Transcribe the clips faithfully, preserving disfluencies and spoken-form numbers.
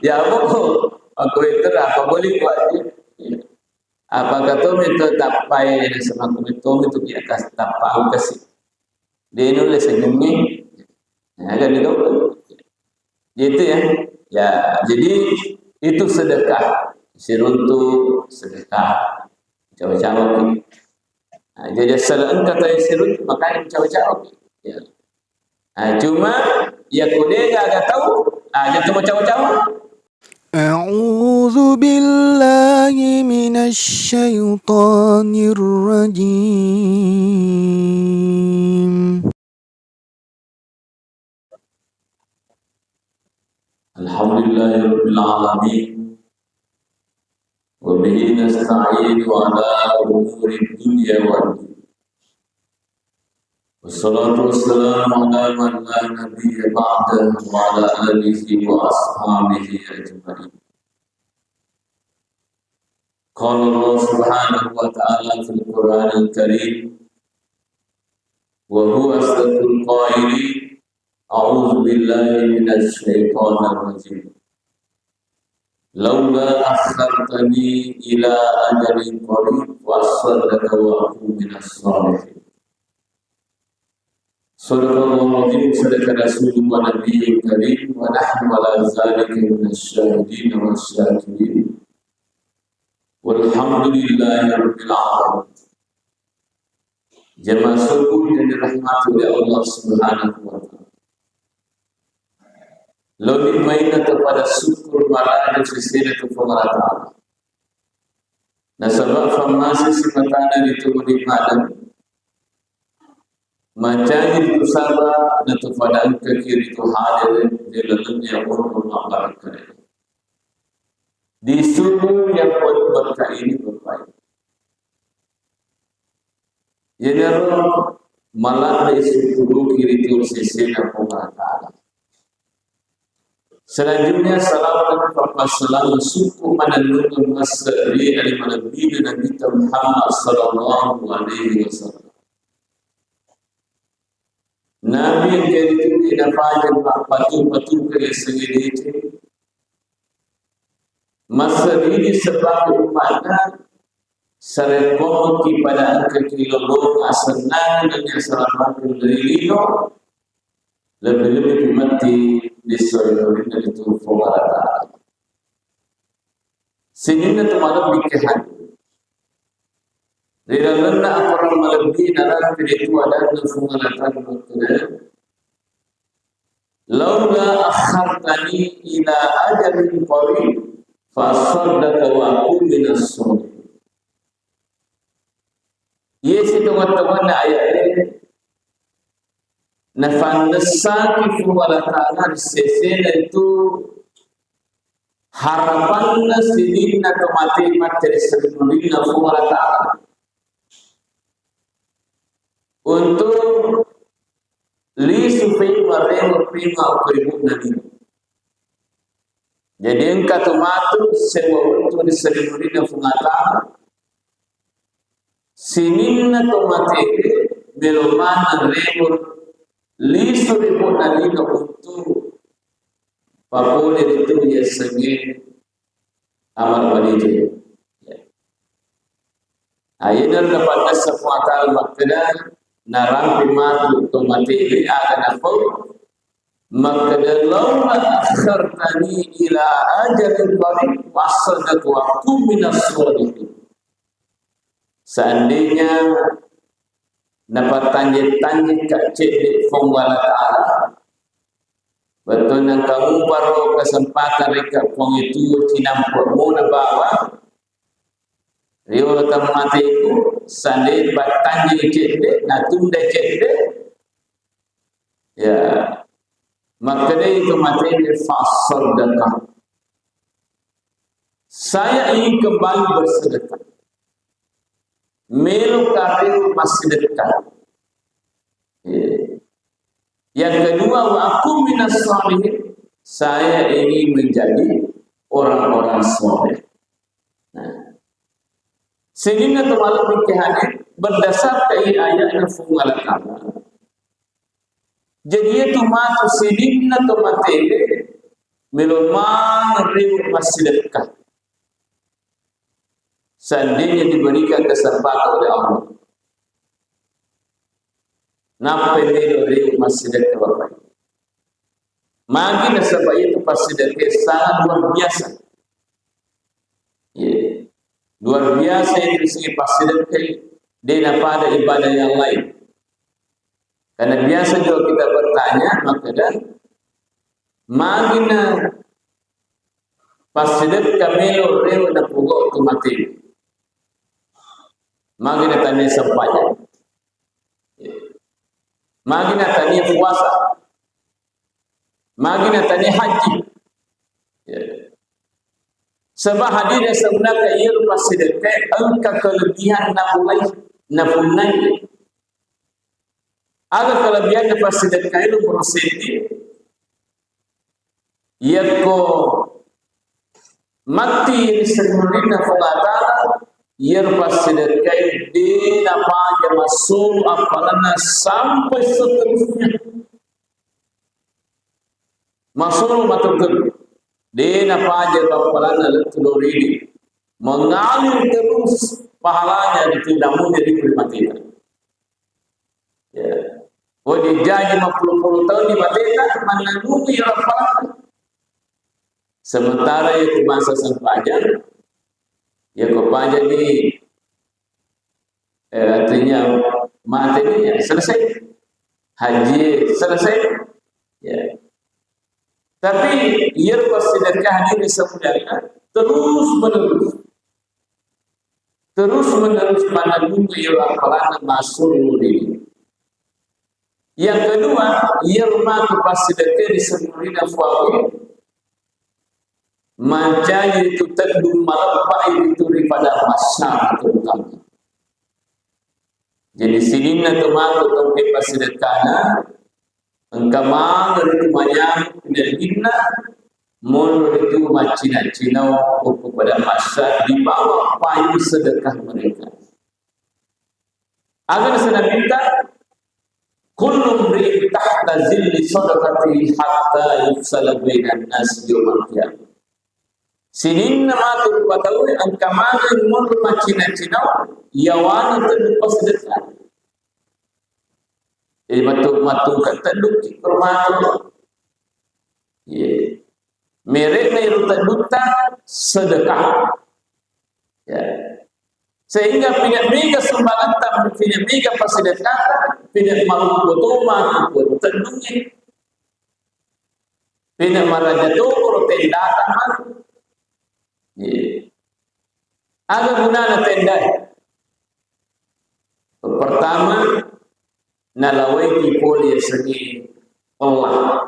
Jawab ko, aku itu apa boleh buat? Apa kata itu tapai sama aku itu itu dia kas tapai kasih. Dia nulis senyumnya. Ya, kan itu. Gitu ya. Ya, jadi itu sedekah. Siruntu sedekah. Cawa-cawa. Nah, jadi selain kata siruntu, makanya cawa-cawa. Ya. Nah, cuma ya kode gak tahu, aja cuma cawa-cawa. أعوذ بالله من الشيطان الرجيم. الحمد لله رب العالمين. وبه نستعين على أمور الدنيا والدين. والصلاة والسلام على من لا نبي بعده وعلى آله وأصحابه أجمعين. قال الله سبحانه وتعالى في القرآن الكريم، وهو أصدق القائلين، أعوذ بالله من الشيطان الرجيم. لولا أخرتني إلى أجل قريب فأصدق وأكن من الصالحين. صدق الله العظيم، صدق رسوله النبي الكريم، ونحن على ذلك من الشاهدين والشاكرين. والحمد لله رب العالمين. Jamaah suku yang dirahmati oleh Allah Subhanahu wa Ta'ala. Laoni maina kepada syukur marajin sesena tu Puang Allah Ta'ala. Nasaba famasi simatana di tubuh di malam. Macaji tu saba na tu pada engka kiri tu hadir di dalamnya urun mabarakah. Di subuh yang penuh berkah ini, Bapak Ibu. Iyanaro maladde sukkuruki ritu sesena Puang Allah Ta'ala. Selanjutnya, salawat dan pappasalama sukku manennungeng masse ri ale malebbina Nabitta Muhammad sallallahu alaihi wasallam. Nabi engka ritu napajeng mappatu-patu ke sengi deceng. Massedidi sebagai umatna, sarekkoki pada engkaki lolong asennang dan asalamakeng ri lino, lebih-lebih matti di sore itu Puang Allah Ta'ala. Sininna tu malebbi ke hadir. Ri lalenna akorang malebbi narappi ritu adanna Puang Allah Ta'ala makkeda, "Laula akhartani ila ajalin qarib fa asaddaqa wa akun minas sholihin." Iye sitonga-tonganna ayat e nafannessaki Puang Allah Ta'ala ri sesena itu harapanna sininna to mate maccari salimurinna Puang Allah Ta'ala. Untuk lisu pei maremo pei ma okko ibu'na ni. Jadi engka tu matu sewa wettu ri salimurinna Puang Allah Ta'ala. Sininna to mate melo maneng remo lisu ri ibu'na lino untuk papole ritu yasengnge amal manijeng. Ayener napannessa Puang Ta'ala makkeda, narampe matu to mate aga napau, makkeda, "Laula akhartani ila ajalin qarib fa asaddaqa wa akun minas sholihin." Seandainya napattanjeng-tanjeng ka cedde Puang Allah Ta'ala, bettuanna kamu paro kesempatan reka Puang itu cinampe mona bawa, riolo tammateku, sande pattanjeng cedde, natunda cedde, ya, makkedai to mate, "Fa asaddaqa." Saya ingin kembali bersedekah. Melo kareo massedekah. Eh. Yang kedua, "Wa akun minas sholihin." Saya ingin menjadi orang-orang soleh. Nah. Sininna to malebbi ke hadir berdasarkan ayatna Puang Allah Ta'ala. Jadi, itu matu sininna to mate melo maneng rewe' massidekka. Seandainya diberikan kesempatan oleh Allah, nappai melo rewe' massidekka, Bapak. Magi nasaba itu passidekka sangat luar biasa. Iya. Luar biasa itu segi passidekka, de' napada ibadah yang lain. Karena biasa juga kita bertanya, makkeda, magi na passidekka melo rewe' napogau' tu mate. Magi na tania sempajang. Magi na tania puasa. Magi na tania haji. Ya. Saba' hadirin sebenarnya iyaro passidekka engka kelebihan namulai, napunnai. Aga kelebihanna passidekka e, nomoro seddi, yakko matti ri sengurina Puang Allah Ta'ala, iyaro passidekka e de' napaja massulu appalanna sampai seterusnya. Massulu matu terus. De' napaja appalanna lettu lao ri idi. Mengalir terus pahalanya itu namun jadi primata. Ya. Oh, dijaji lima puluh tahun di mateta, mannanumi iyaro appalanna. Sementara yakko masa sempajang, yakko paja ni, eh, artinya mate ni, ya, selesai. Haji selesai. Ya. Tapi iyaro passidekka, hadirin semuanya, terus menerus. Terus menerus mannanumi iyaro appalanna massulu ri idi. Yang kedua, iyaro matu passidekka ri sengurina Puang e, mancaji ritu teddung maleppa ritu ri padang mahsyar terutama. Jadi sininna tu matu tongke passidekkana, engka maneng ritu manyameng pinellinna, monro ritu maccina-cinau okko padang mahsyar di bawah payung sedekah mereka. Aga naseng Nabitta, "Kullu mri'in tahta zilli sadaqatihi hatta yufsala bainan nas yaumal qiyamah." Sininna matu rupa tau engka maneng monro maccina-cinau, yawana teddu passidekka. Jadi matu-, matu engka teddu ki permatu. Ye. Merekna iro teddutta sedekah. Ya. Sehingga pinda mega sumbangatta, pinda mega passidekkatta, pinda marukku to matu teddungnge. Pinda maraja to ro tendata matu. Iya. Aga gunana tendae? Pertama, nalawaiki pole yasengnge pella.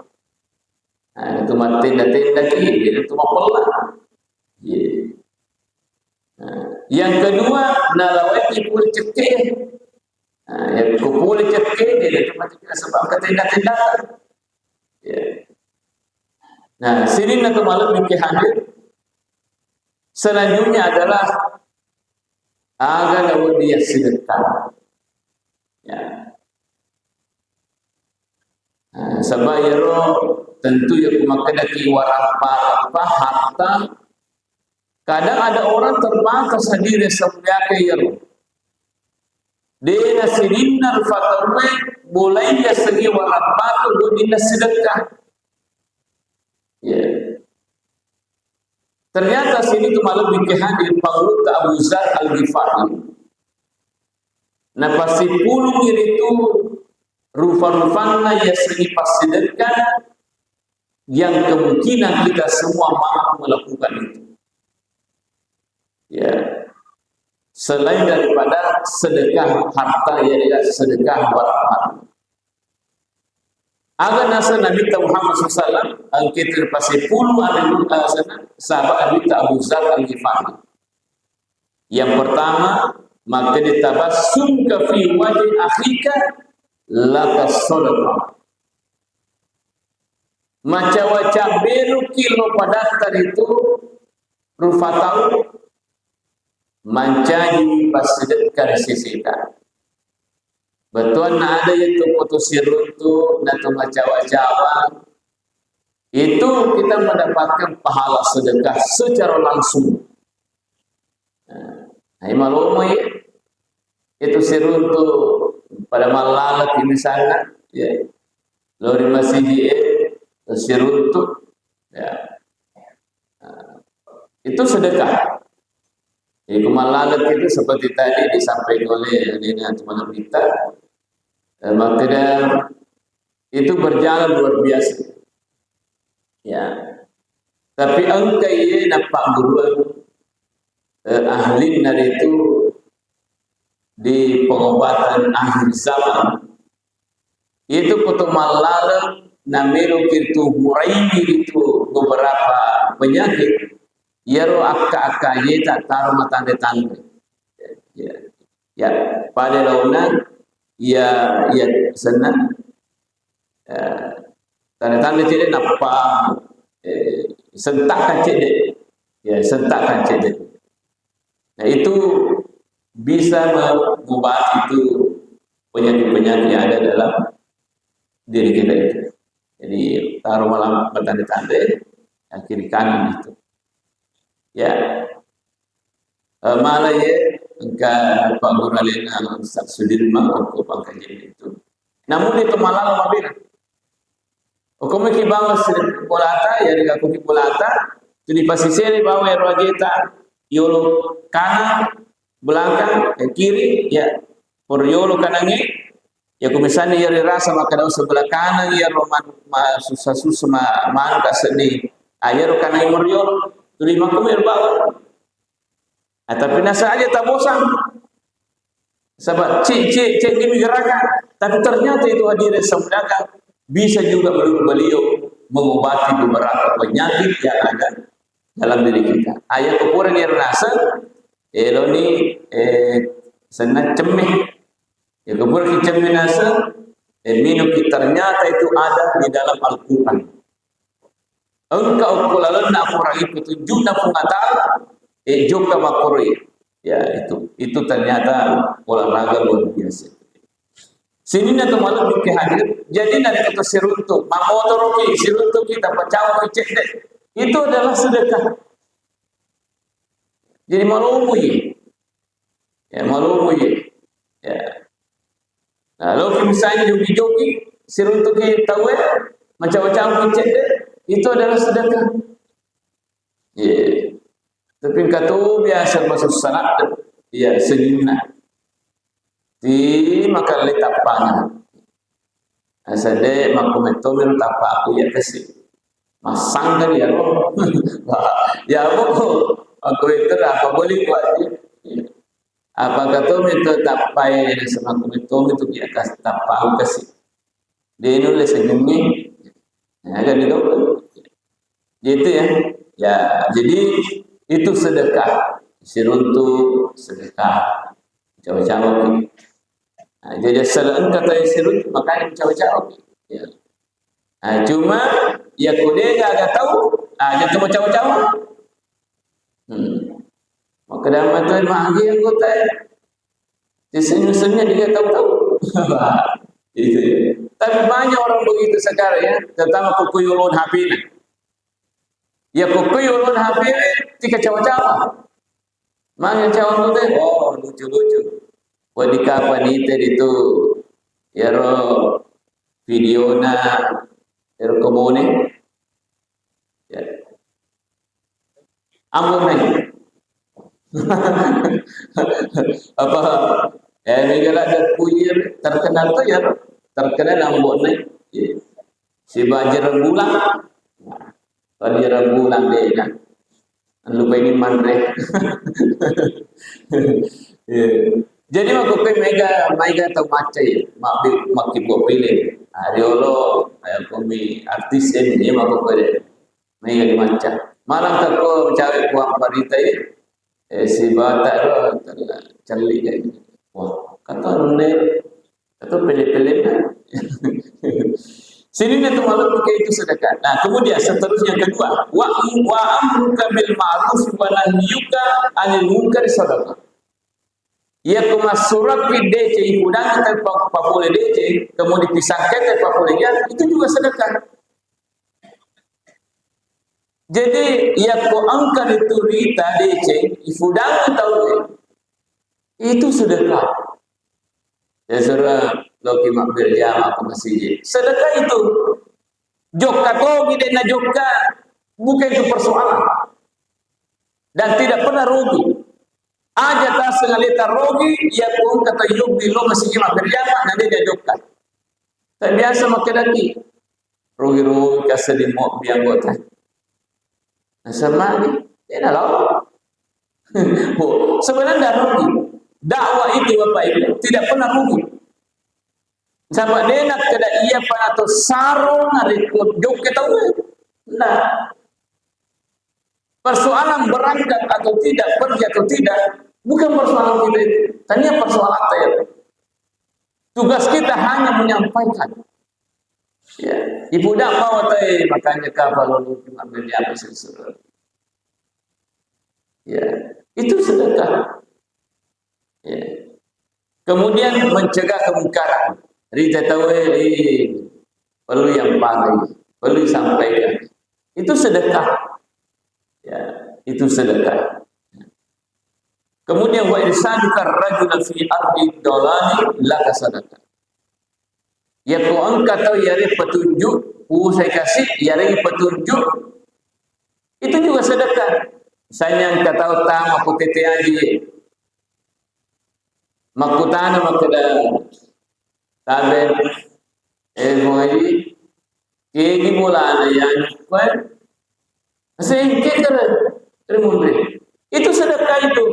Nah, itu mattenda-tenda ki, itu mapella. Iya. Nah, yang kedua, nalawaiki pole cekke. Nah, yang ke pole cekke, dia itu macam sebab ketenda-tenda. Ya. Nah, sininna tu malebbi ke hadir. Selanjutnya adalah aga nawedding yassidekka. Ya. Nah, saba iyaro tentu yakko makkedaki warappa-rappa harta, kadang ada orang terbatas hadir semuanya ke iyaro. De nasininna rufa tauwe bolai yasengnge warappa tu wedding nassidekka. Ya. Ternyata sini tu malebbi ke hadir pangulutta Abu Dzar Al-Ghifari. Napassipulungngi ritu rufa-rufanna yasengnge passidekka yang kemungkinan kita semua mampu melakukan itu. Ya. Selain daripada sedekah harta, ya, ya, sedekah warappa. Aga naseng Nabitta Muhammad sallallahu alaihi wasallam, engka tepasipulung anu, eh, sana, sahabat Nabitta Abu Dzar Al-Ghifari. Yang pertama, makkeda tabassumka fi wajhi akhika laka sadaqah. Macawa-cawa beruki lo padatta ritu rufa tau mancaji passidekka ri seseta. Bettuanna ada yatu putus siruntu natu macawa-cawa, Itu kita mendapatkan pahala sedekah secara langsung. Nah, ai malomo ye, itu siruntu pada mallaleki misalnya, ya. Lori masigi e, siruntu, ya. Nah, itu sedekah. Jadi, ku mallaleki itu seperti tadi disampaikan oleh Nina Teman kita, eh, makkeda itu berjalan luar biasa. Ya. Tapi engka iye nappagguruang, eh, ahlinna ritu di pengobatan akhir zaman. Itu kutu mallaleng namiru kitu Huraimi ritu beberapa penyakit. Iyaro akka-akka yeta taro matanre-tanre. Ya. Ya, pada launa, ya, ya, senna. Eh, tanda-tanda cedde nappa, eh, sentakkan cedde. Ya, sentakkan cedde. Nah, itu bisa mengobati itu penyakit-penyakit yang ada dalam diri kita itu. Jadi, taro malam bertanda-tanda, ya, kiri kanan itu. Ya. Eh, mala ye, engka pagguru alenna Ustaz Sudirman, okko pangkaji itu. Namun itu malam mabena. Okko meki bawang seri bolata, ya, riga koki bolata, tu dipasisere bawang ero ajeta, yolo kanan, belakang, eh, kiri, ya. Por yolo kanangi, ya, ku misalnya ya rasa makkeda sebelah kanan, ya, ro man-, ma-, susah-susah ma-, mangka sedih. Ah, ya, ro kanangi meriolo, tu lima kumir bawang. Ah, tapi nasa aja tak bosan. Sebab cek, cek, cek ini gerakan. Tapi ternyata itu hadirin saudara bisa juga menurut beliau mengobati beberapa penyakit yang ada dalam diri kita. Ayat kekurangan yang rasa, eloni, eh, senna cemeh. Ya, kekurangan cemeh nasa, eh, minum ternyata itu ada di dalam Al-Quran. Engka okko lalenna Al-Quran itu tunjukna Puang Allah Ta'ala, eh, jokka makkoroi. Ya, itu. Itu ternyata olahraga luar biasa. Sininna tu malam ke hadir. Jadi, nanti kita siruntu, mamotoroki, siruntu kita pacau cedde. Itu adalah sedekah. Jadi, malomui. Ya, malomui. Ya. Nah, loki misalnya jogi-jogi, siruntuki tauwe, macam-macam cedde, itu adalah sedekah. Iya. Tapi engka to biasa masuk salat, iya, senyumna. Ti makalle tappanna. Asade makko metto miro tappaku iya kasi. Massangka dia ko. Ya ko. Aku itu apa boleh kuat. Apa katomi tu tappai, nasaba kumi tomi tu ki akas tappau kasi. De nulle senyummi. Nah, kan itu. Gitu ya. Ya, jadi itu sedekah. Siruntu sedekah. Cawa-cawa ki. Nah, jadi asal engka tau siruntu, makanya cawa-cawa ki. Ya. Nah, cuma ya ko de gaga tau, aja tu cawa-cawa. Hmm. Makkeda matu magi anggota e. Senyum-senyum dia tahu-tahu. Itu ya. Tapi banyak orang begitu sekarang ya, terutama ko kuyulun H P-na. Ya ko kuyulun H P-na, tika cawa-cawa. Magi cawa tu teh, oh lucu-lucu. Wadi kapan itu itu, ya ro videona, ya ro kebone. Ya. Ambo nai. Apa? Eh, mega ladde kuyer terkenal tu ya, terkenal Ambo nai. Iya. Si Bajar Bulan. Bajar Bulan de na. Lupa ini manre. Iya. Jadi makkukku mega, mega tau macca ya, mabbi, makkibo pile. Ariolo, ayo komi artis ya, ini makkukku de. Mega di macca. Malang tekko cawe kuang parita ya. Eh, si bata ro, celli ya. Wah, kata ne, kata pele-pele. Sininna tu malam ke itu sedekah. Nah, kemudian seterusnya kedua, wa, wa amruka bil ma'ruf wa nahyuka anil munkar sedekah. Iya ko massurakki deceng, ipudang tapi pa-, papole deceng, kemudian pisangke tapi papole dia, itu juga sedekah. Jadi, yakko engka ritu rita deceng, ifudangi tau e, itu sedekah. Ya, sura loki mabbere jama ke masjid. Sedekah itu. Jokka togi denna jokka, bukan itu persoalan. Dan tidak pernah rugi. Aja taseng aleta rugi, yakko engka tau yobbi lo masjid mabbere jama, na de' jokka. Tapi biasa makkedaki, rugi-rugi kaseddi mobbi anggota. Nasaba magi, de' nalo. Oh, sebenarnya rugi. Dakwah itu, Bapak Ibu, tidak pernah rugi. Sabab de' nakkeda iya pa nato sarong narekko jokke tau. Nah, persoalan berangkat atau tidak, pergi atau tidak, bukan persoalan kita itu. Tania persoalan kita. Tugas kita hanya menyampaikan. Ya, ibu dah bawa teh, makanya kapal lalu cuma beli apa sih, saudara? Ya, itu sedekah. Ya. Kemudian mencegah kemungkaran. Rita tau e, eh, perlu yang paling, perlu disampaikan. Itu sedekah. Ya, itu sedekah. Kemudian, wa irsaduka rajula fi ardi dalali laka sadaqah. Yakko engka tau yareng petunjuk, usai kasi yareng petunjuk, itu juga sedekah. Misalnya engka tau tama ko tete aji, makkutana makkeda, tabe, eh, Puang Haji, kegi bolana ya, koe? Sengke kere, kere munri. Itu sedekah itu.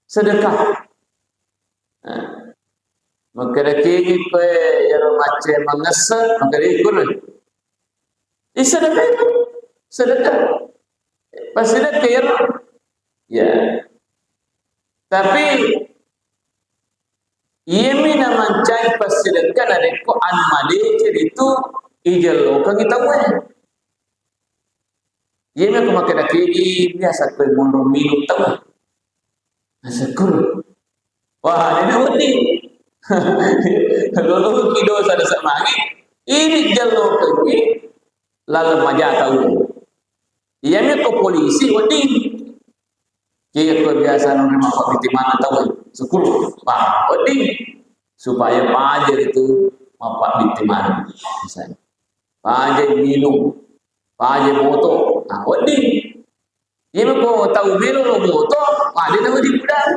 Sedekah. Nah, makkeda kegi koe yaro macce mangesse, makkeda ikut. Itu sedekah itu. Sedekah. Pas sedekah ya. Ya. Tapi iyami namancai passidekka narekko anu madeceng ritu ijellokengngi tauwe. Iyami ko makkeda kegi biasa ko monro minung tauwe. Nasyukur. Wah, ini wedding. Loloki dosa dasa magi. Ini jellokengngi laleng maja tauwe. Iyami ko polisi wedding. Iya, ko biasa nonroi mappabbitti maneng tau, sepuluh. Wah, wedding. Supaya paja itu mappabbitti maneng. Misalnya, paja minum, paja moto. Nah, wedding. Iya, ko tau melo lo moto, wah, de' na wedding gudang.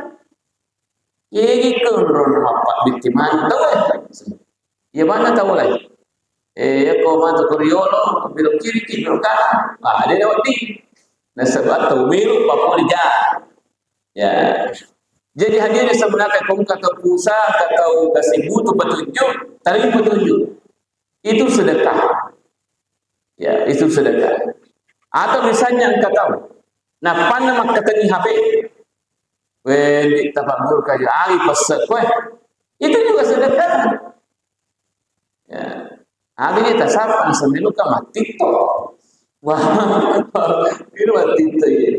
Iyegi konro mappabbitti maneng tau e. Iya maneng tau lain. Eh, iya ko matu ko riolo, belok kiri ki, belok kanan. Ah, de' na wedding. Nasaba tau melo papoli ja. Ya. Jadi hadirin sebenarnya ko engka tau pulsa, engka tau kasi butuh petunjuk, tarimai petunjuk. Itu sedekah. Ya, itu sedekah. Atau misalnya engka tau, nappanna makkatenni H P. Weh, di tapak guru kaji, agi pesse koe. Itu juga sedekah. Ya. Agi ni tasapa, nasemmilu ka mattitto. Wah, itu mattitto ya.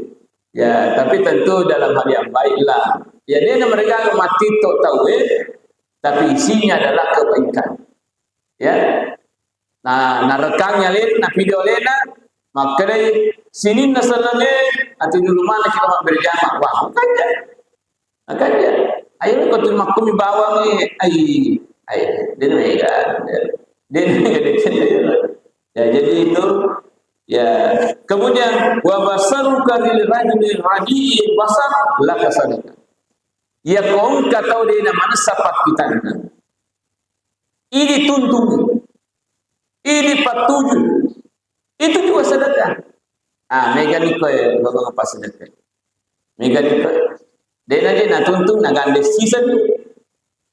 Ya, tapi tentu dalam hal yang baik lah. Ya, de' na mereka mattitto tau e, tapi isinya adalah kebaikan. Ya. Nah, narekang alena, na video alena, makkedai, "Sininna selleng e, ati dulu mana kita mabbere jama." Wah, makanja. Makanja. Ayo ko tu makkomi bawang e, ai, ai, de' na mega. De' na mega, de' na mega. Ya, jadi itu, ya. Kemudian, wa basaruka lil rajulil radi'il basar laka sadaqah. Ya, ko engka tau de' na manessa pakkitanna. Idi tuntung, idi pattuju, itu juga sedekah. Ah, mega ni koe, bawang apa sedekah? Mega ni koe. De' na je na tuntung, na gande season.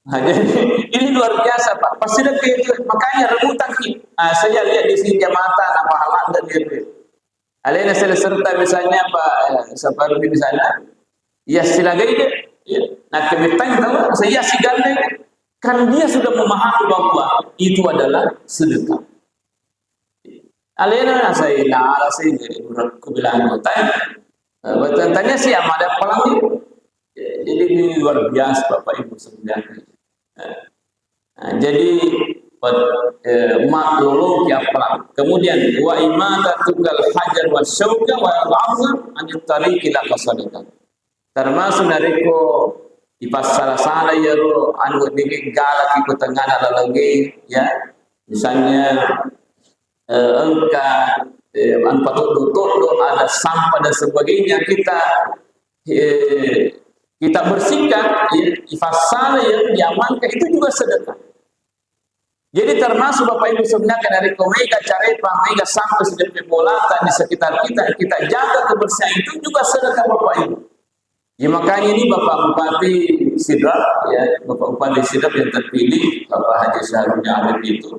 Nah, jadi, ini luar biasa, Pak. Pas sedekah itu, makanya rebutan ki. Ah, saya lihat di sini jamaah, na pahala dan dia. Alena sele serta misalnya apa, eh, seperti misalnya, ya silagai deh. Ya. Nah, kebetulan tahu, saya sigandeng. Kan dia sudah memahami bahwa itu adalah sedekah. Alena saya nala saya jadi ku bilang anggota. Eh, bertanya si amada pelangi. Ya, jadi ini luar biasa Bapak Ibu sebenarnya. Eh, Nah, jadi pet-, eh, malolongki appalang. Kemudian, "Wa imatatukal hajar wa syauka wa al-ardha anit tariqi laka sadaqah." Termasuk narekko ipassala-sala iyaro anu weddingnge galaki ko tengngana lalengnge, ya. Misalnya, eh, engka, eh, anu patoddo-toddo, ada sampah dan sebagainya, kita, eh, kita bersihkan, ya, ifassala yang diamankan, itu juga sedekah. Jadi termasuk Bapak Ibu sebenarnya narekko mega carepa, mega sampah sideppe bolata di sekitar kita, kita jaga kebersihan itu juga sedekah Bapak Ibu. Ya makanya ini Bapak Bupati Sidrap, ya, Bapak Bupati Sidrap yang terpilih, Bapak Haji Syahrul Arif itu,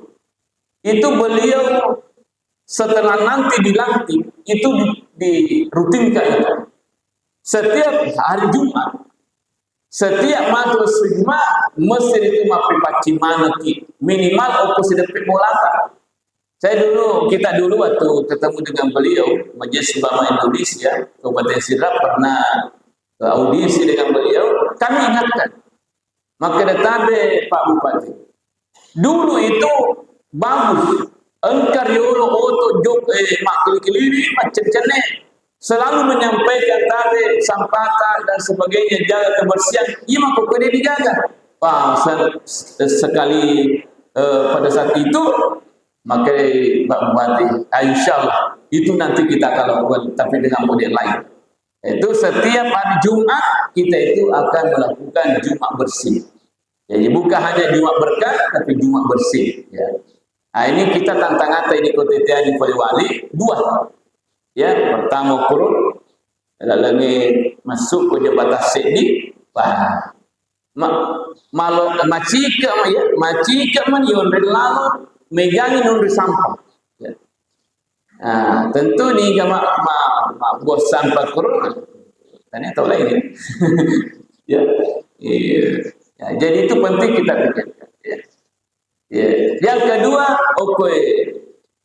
itu beliau setelah nanti dilantik, itu di-, dirutinkan itu. Setiap hari Jumat, setiap matu Jumat, mesti itu mappaccing manekki. Minimal okko sideppe bolata. Saya dulu, kita dulu waktu ketemu dengan beliau, Majelis Ulama Indonesia, Kabupaten Sidrap, pernah, eh, audiensi dengan beliau, kami ingatkan, makkeda tabe Pak Bupati. Dulu itu bagus, engka riolo oto jok, eh, makkeliling-keliling, maccenne-cenne, selalu menyampaikan tabe sampata dan sebagainya, jaga kebersihan, iya makkokkoe dijaga. Wah, se-, se-, sekali, eh, pada saat itu, maka Pak Bupati, "Ah, insya Allah, itu nanti kita akan lakukan, tapi dengan model lain." Itu setiap hari Jumat kita itu akan melakukan Jumat bersih. Jadi bukan hanya Jumat berkah, tapi Jumat bersih. Ya. Nah, ini kita tantangan ini Kota Teani Polewali dua. Ya, pertama kurun, lalu ini masuk ke jembatan Sedi, wah, ma-, malo, macike ma ya, macike man yonre lalo, megangi nonre sampah. Ya. Nah, tentu ni ga ma, ma, ma, buang sampah kurun, tanya tahu lain ya. Ya. Iya. Ya, jadi itu penting kita pikirkan. Ya. Ya. Yang kedua, oke,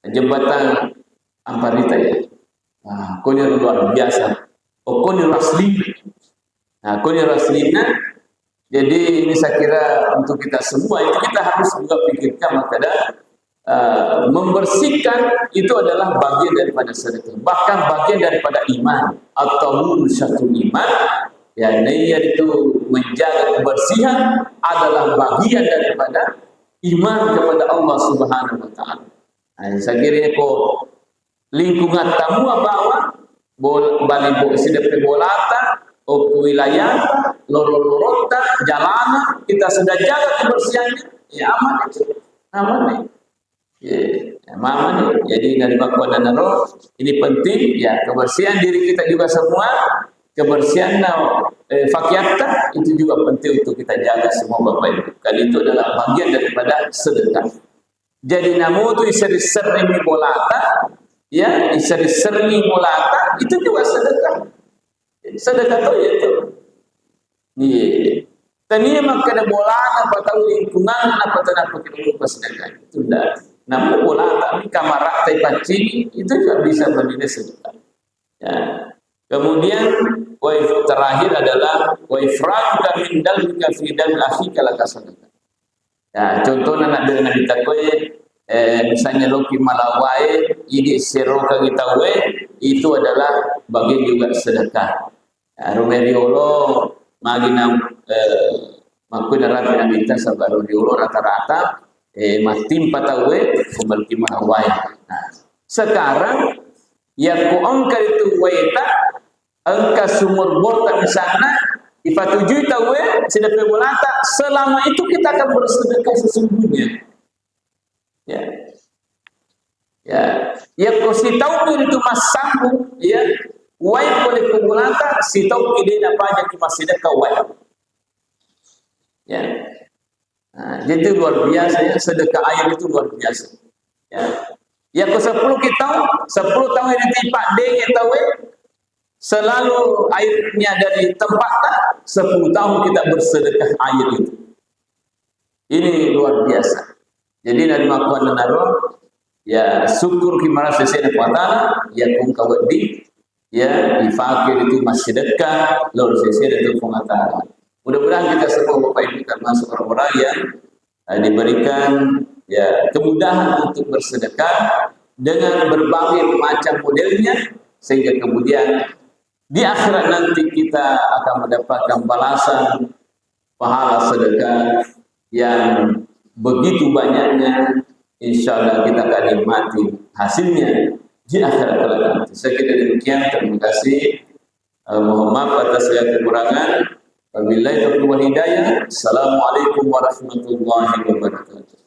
jembatan Amparita ya. Nah, konyol luar biasa. Oh, konyol asli. Nah, konyol aslinya. Jadi ini saya kira untuk kita semua itu kita harus juga pikirkan makanya, eh, membersihkan itu adalah bagian daripada sedekah, bahkan bagian daripada iman. Atau satu iman, ya, yaitu menjaga kebersihan adalah bagian daripada iman kepada Allah Subhanahu wa Ta'ala. Nah, saya kira ko lingkungan tamu bawa bol-, bali bo-, sideppe bolata, okko wilayah, lorong-lorongta, jalana, kita sudah jaga kebersihannya, ya aman itu, aman nih. Ya, aman nih. Jadi dari bakuan dan naro, ini penting, ya kebersihan diri kita juga semua, kebersihan, eh, fakiatta itu juga penting untuk kita jaga semua Bapak Ibu. Karena itu adalah bagian daripada sedekah. Jadi namutu iseri-seringi bolata, ya, iseri-seringi bolata, itu juga sedekah. Sedekah tuh ya itu. Iya. Tania makkeda bolana patau lingkungan apa tanpa kita lupa sedekah. Itu enggak. Namun bolata ini kamar tai paccingi, itu juga bisa bernilai sedekah. Ya. Kemudian, wa if-, terakhir adalah wa ifraguka min dalmika fi dalmi akhika laka sadaqah. Ya, contohnya nak dari Nabi takoe, eh, misalnya loki malawae, idi seroka gitawe, itu adalah bagian juga sedekah. Ya, rumah riolo, magi na, eh, makku narapi Nabi ta sabaru riolo rata-rata, eh, matimpa tawe, kumalki malawae. Nah, sekarang yakko engka itu waeta, engka sumur borta misalna, ipatujui tauwe, sideppe bolata, selama itu kita akan bersedekah sesungguhnya. Ya. Ya. Yakko sitaung itu massambung, ya, wai pole ku bolata, sitaung ki de napajaki massedekah wai. Ya. Nah, jadi itu luar biasa ya, sedekah air itu luar biasa. Ya. Ya, ke sepuluh kita, sepuluh tahun ini tipak denge tawe, selalu airnya dari tempatnya, sepuluh tahun kita bersedekah air itu. Ini luar biasa. Jadi, dari makuan naro, ya, syukur ki marasa sesena kuatana, ya, kung kaweddi, ya, difakir itu massedekah, lor sesena itu Puang Allah Ta'ala. Mudah-mudahan kita semua Bapak Ibu termasuk orang-orang yang, eh, diberikan ya, kemudahan untuk bersedekah dengan berbagai macam modelnya, sehingga kemudian di akhirat nanti kita akan mendapatkan balasan pahala sedekah yang begitu banyaknya, insya Allah kita akan nikmati hasilnya di akhirat kelak nanti. Saya kira demikian, terima kasih. Eh, mohon maaf atas segala kekurangan. Wabillahi taufiq wal hidayah. Assalamualaikum warahmatullahi wabarakatuh.